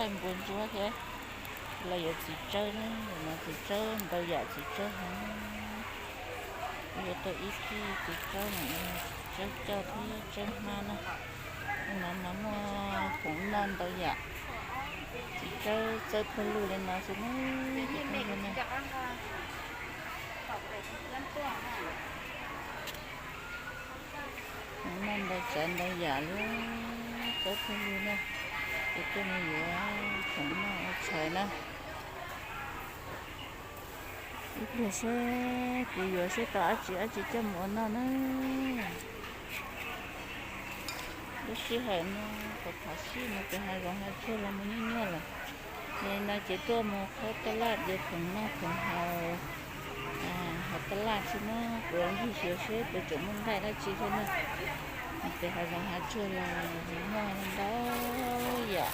Npua ntsuab thiab, los yuav txiv tsawb, no txiv tsawb ntau yam txiv tsawb heev. Yuav tau ib kis txiv tsawb no, txiv tsawb coj thiab tsawb hmab na. No mas muaj khoom noj ntau yam, txiv tsawb txawb pawg lug li no xwb na. Khoom noj ntau tsav ntau yam li, txawb pawg lug na. Ces tuaj mus yuav khoom noj ua tshais na. Ib pliag seb kuv yuav seb tau dab tsi dab tsi coj mus ua noj na. Lub sij hawm no kuv tham sij mus pem hav zoov hav tsuag los mus nyuaj nyuaj lawm. Ces no ces tuaj mus qhov taj laj yuav khoom noj khoom haus, hauv taj laj xwb na. Kuv ncig xyuas seb puas tseem muaj nqaij dab tsi thiab na. Mus pem hav zoov hav tsuag los noj ntau yam,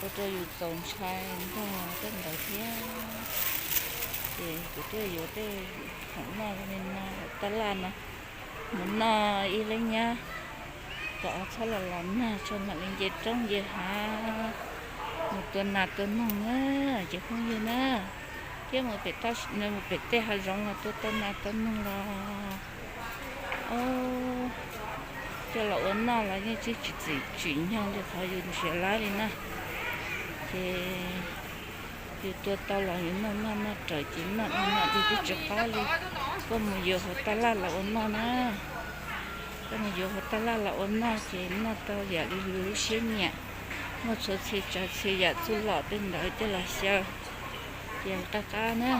ua rau yus txaus ntshai nrog tej ntawd thiab. Ces kuv tuaj yuav tej khoom noj li no hauv taj laj no mus noj ib leeg nyab, kom txhob los los nag tso mam li nce roob nce hav mus tua nas tua noog na, cov phooj ywg na. Thiab mus pem, mus pem tej hav zoov los tua tau nas tau noog los coj los ua noj los yeej tsis tsim txim tsim nyog li qhov yus nrhiav lawv li na. Ces yus tua tau los yus noj noj noj raws ces noj noj noj twb tsis qab li. Koj mus yuav hauv taj laj los ua noj na. Koj mus yuav hauv taj laj los ua noj ces noj tau yam li yus lub siab nyiam. Muaj txhua txhia tsav txhia yam txuj lom tej ntawd coj los xyaw, ces qab qab na.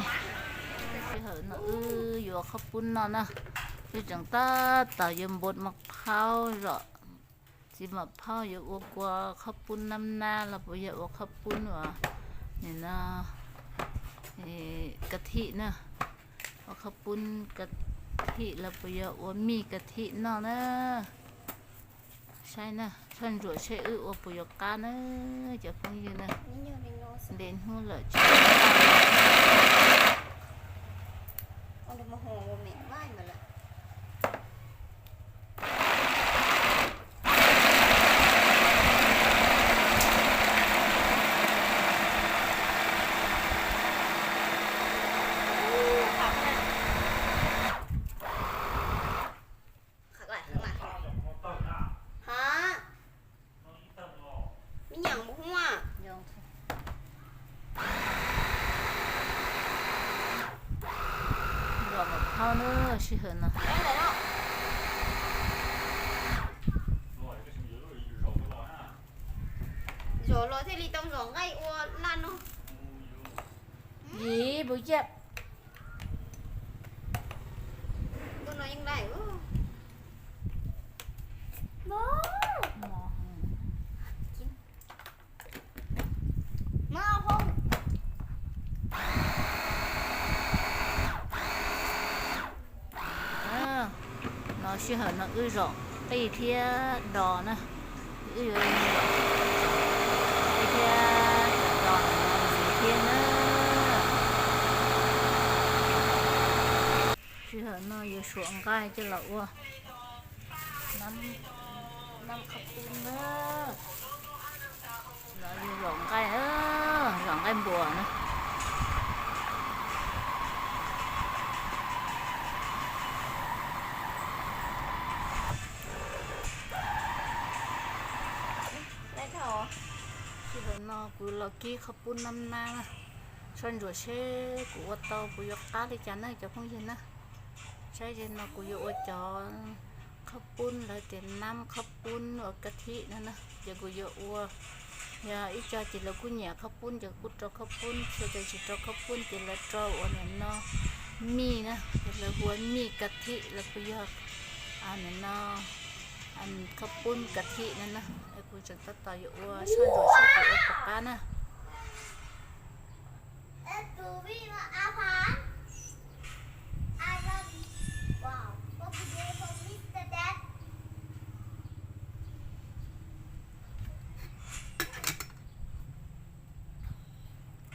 Sij hawm no wb yuav qhob pub noj na. Wb tseem tab tom yuav npua mas phaub zom, txiv mam phaub yuav ua kua qhob pub nab nab los puas yog ua qhob pub uas nim no ka thim na, ua qhob pub ka thim los puas yog ua mij ka thim noj na. Saib na, soj ntsuam seb wb ua puas yuav qab na, cov phooj ywg na. Ntev hnub lawm tsis Hov, me nyuam mus hua. Zom mam phaub na, sij hawm no. Zom los thiaj li tau zom nqaij ua laj no. Yim bus ciaj. No sij hawm no wb zom qij thiab dos na, wb yuav zom qij thiab dos ntxiv thiab na. Sij hawm no yuav suam nqaij coj los ua nab qhob pub na. No yog zom nqaij, zom nqaij npuas na. Sij hawm no kuv los kib qhob pub nab nab na, soj ntsuam seb kuv ua tau kuv yuav qab li cas na cov phooj ywg na. Saib ze no kuv yuav ua cov qhob pub lawv tias nab qhob pub uas ka thim no na, ces kuv yuav ua. Yog ib co ces lawv kuj nyiam qhob pub ces kuj rau qhob pub, txhua cov tsis rau qhob pub ces lawv rau ua nim no mij na, ces lawv hu ua mij ka thim los puas yog nim no qhob pub ka thim no na. Kuv tseem tab tom yuav ua soj ntsuam seb kuv ua puas qab na.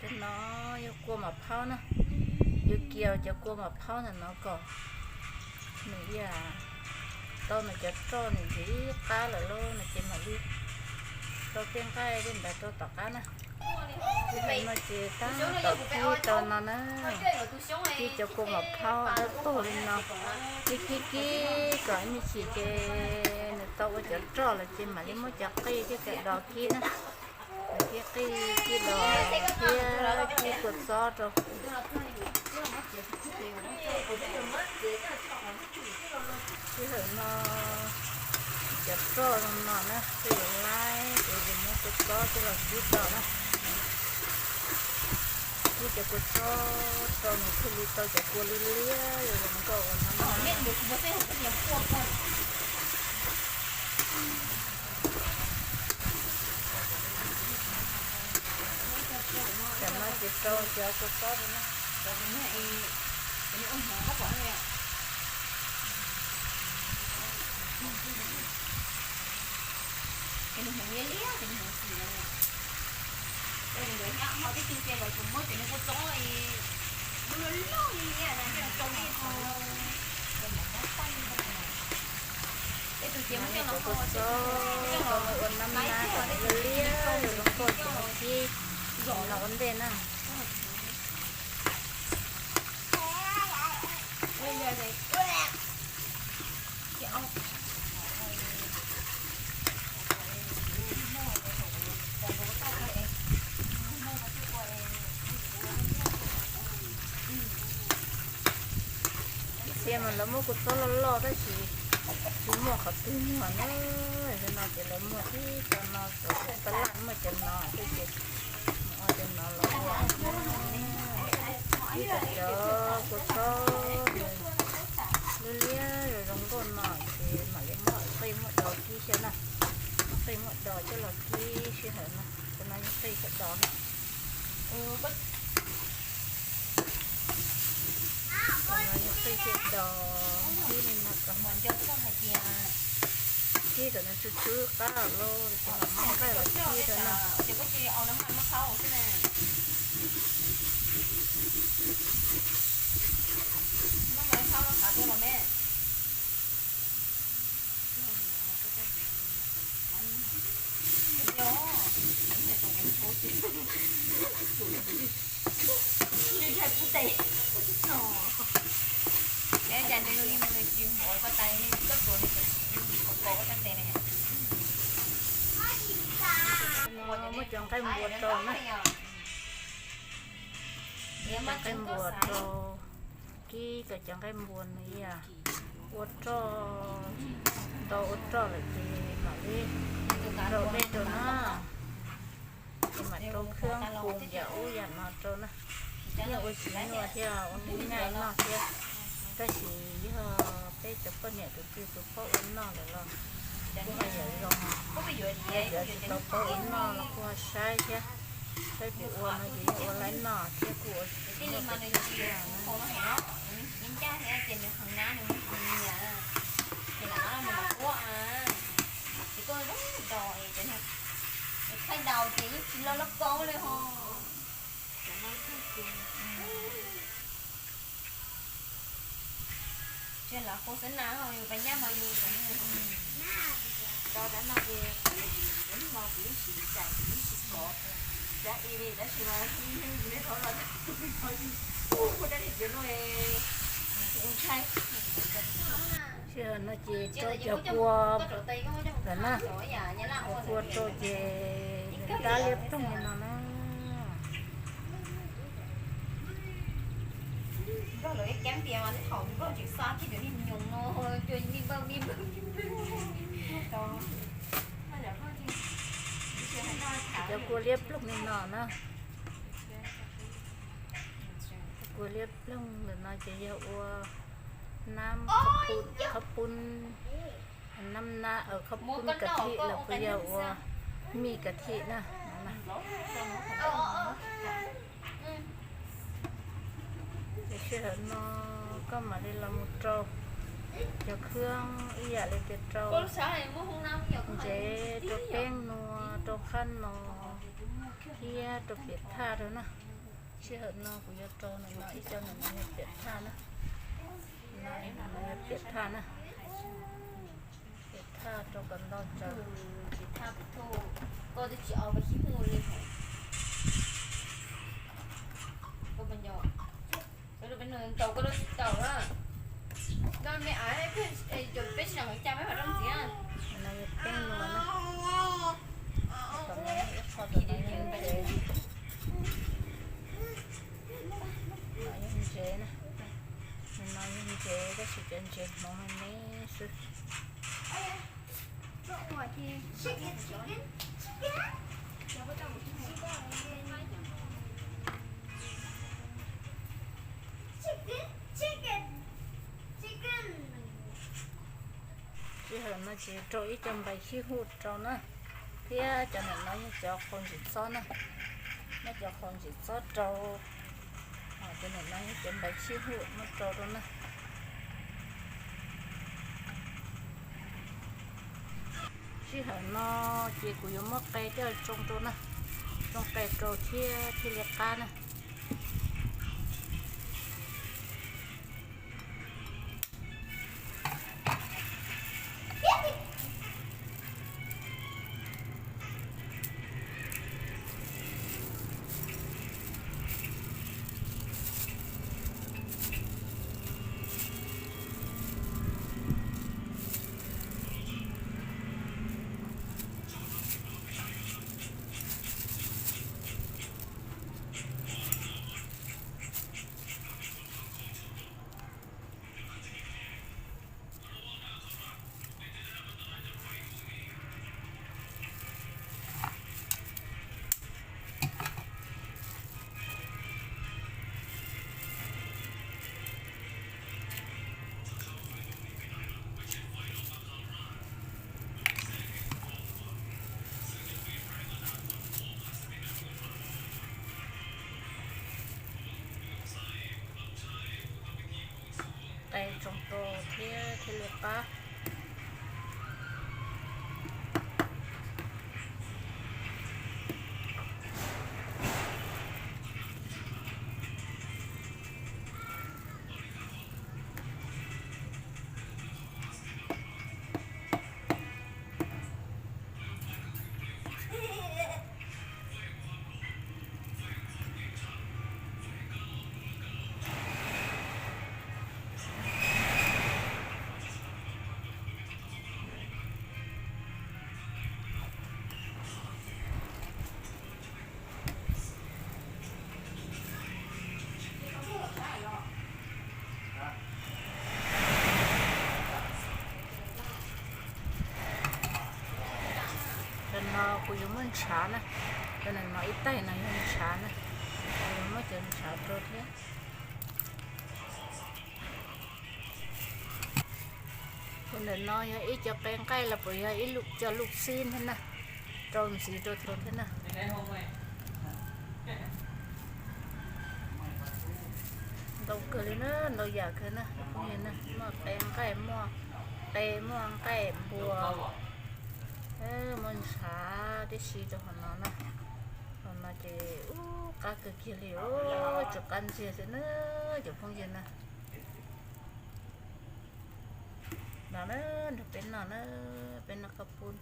Cov no yuav kua mam phaub na, yuav kiag cov kua mam phaub ntawm no kom nws ib yam tau nws cov roj nws ntxiv qab lawm lauj no ces mam li Rau tej nqaij tej ntawd rau tom qab na. Ib pliag no ces tab tom kib rau no na, kib cov kua mom phaub dawb paug li no. Kib kib kib kom ib me chim ces nws tau ua cov roj lawm ces mam li muab cov qij thiab cov dos kib na. Kib qij kib dos thiab kib kua txob rau. Sij hawm no cov roj zoo no na, kuv yuav laib, kuv yuav muab kua txob coj los kib rau na. Kib cov kua txob rau nws thiaj li tau cov kua liab liab zoo nkauj ua no. Tam no ces rau cov kua txob rau na. Cov kua txob rau ua nab nab kom liab liab zoo nkauj ces kib los ua ntej na. Txhia mas lawv muab kua txob loj loj tab sis tsis muaj qhov twg muag na. Zaum no ces lawv muag tib cov no, cov tab laj muaj cov no xwb ces mus ua cov no los ua. Ib cov kua txob liab liab zoo zoo nkauj no ces mam li muab qij muab dos kib xwb na. Muab qij muab dos coj los kib sij hawm no. Cov no yog qij thiab dos na. Cov no yog qij thiab dos kib li no kom, kib kom nws tsw tsw qab los ces mam muab nqaij los kib rau na. Muab cov nqaij npua rau na. Cov nqaij npua rau, kib kom cov nqaij npua no ua roj, tau ua roj lawm ces mam li rau dej rau na. Ces mam rau khab khoom yam ub yam no rau na. Yeej ua tsis nyuaj thiab ua nyuaj noj thiab. Tab sis yog peb cov poj niam tus twg tus paub ua noj lawm los kuj ho yuav zoo, yog cov tsis tau paub ua noj los kuj ho saib thiab. Saib kuv ua no ces yeej ua laib noj thiab kuj ua tsis nyuaj. Thaij daus ces yeej tsis loj loj kaub li ho. Tsis lawv qhua xwb na ho yus pas nyaj mas yus rau dab no ces kuv no kuv yeej tsis txais kuv yeej tsis kov cab i li tab sis mas yus li thov los kuv dab li tias no ntshai. Sij hawm no ces rau cov kua lawm na, cov kua rau ces rab liab ploog li no na. Nplog lawv ib kab npias mas thaum nplog tseem xa kiag cov niag nyoos no, cua me npawg me npawg. Cov kua liab ploog li no na. Kua liab ploog ntawm no ces yog ua nab, qhob pun, nab nab, qhob pun kas thim los kuj yog ua mij kas thim na. Ces sij hawm no koj mam li los mus rau cov khab ib yam li tias rau ntsev, rau peeb nua, rau qhab no thiab rau piam thaj rau na. Sij hawm no kuv yuav rau ntawm no ib co, ntawm no yog piam thaj na. Ntawm no yog piam thaj na. Piam Rau kom ntau tsawv. Tsis thaj kuv thuj, koj twb tsis aus peb xib hwb li hos. Koj pas nco, cov lus peb nus ntaus koj lub tsis tau na. Koj me av, cov peb tsis nco qhov cas peb mam rau ntxiv na. No yog peb nua na. Tom no ib qho tom no yog ntsev. No yog ntsev na. No yog ntsev tab sis cov ntsev hmoov me me xwb. Sij hawm no ces rau ib co npais xib hwb rau na, thiab cov ntawm no yog cov qau ntsim txob na, muab cov qau ntsim txob rau. Cov ntawm no yog cov npais xib hwb muab rau rau na. Sij hawm no ces kuv yuav muab qe coj tsoo rau na, tsoo qe rau thiab thiaj li qab na. Qe tsoo rau thiab thiaj li qab. Cov no kuv yuav muab ntshav na, cov no ib taig no yog ntshav na, kuv yuav muab cov ntshav rau thiab. Tus ntawm no yog ib co qe nqaij los puas yog ib lub co luj xib thiab na, rau ntxiv rau thiab na. Ntau kawg li na, ntau yam kawg na, muaj qe nqaij, muaj qe, muaj nqaij npua, muaj ntshav tib si rau hauv no na. Hauv no ces ub qab kawg kiag li, tsuas qab ntsiag xwb na cov phooj ywg na. No na, nrog peb noj na, peb noj khaub poob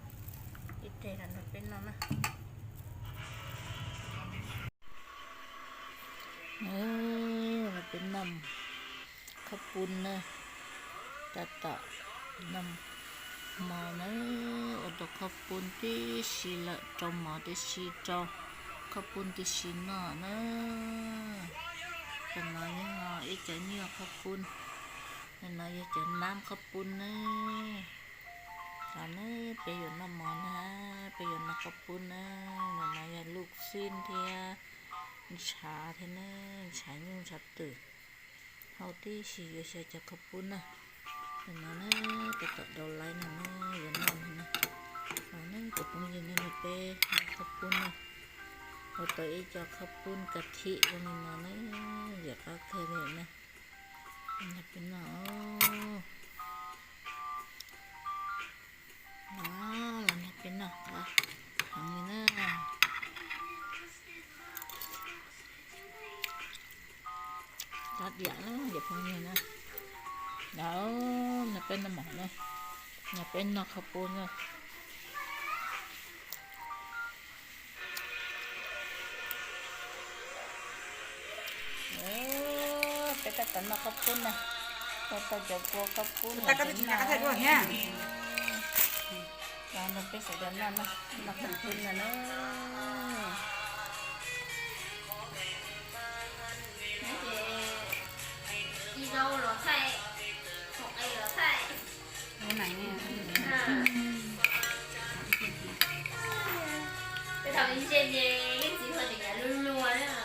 ib teg no nrog peb noj na. Peb noj khaub poob na, tab tom noj mov na, ua rau khaub poob tib si lawm, rau mov tib si, rau khaub poob tib si noj na. Cov no yog ib cov nyuaj khaub poob, no yog cov nab khaub poob na. Los na, peb yuav noj mov na, peb yuav noj khaub poob na. No yog luj xib thiab ntshav thiab na, ntshav nyuj ntshav twm. Hau tib si yuav xyaw cov khaub poob na. Ntawm no na, tab tom dau laib no na, yuav noj no na. No na cov phooj ywg, nrog peb noj khaub poob na. Ua tau ib co khaub poob kas thim zoo li no na, yam qab kawg li na. Nrog peb noj, los nrog peb noj qab heev li na. Qab diam na cov phooj ywg na. Los nrog peb noj mov na. Peb noj qhov pub na. Peb tab tom noj qhov pub na. Ua tau cov kua qhov pub no. Peb sawv daws noj, noj qhov pub no na. Thaum ntse ces yeej txiv hluas tseem yam luag luag.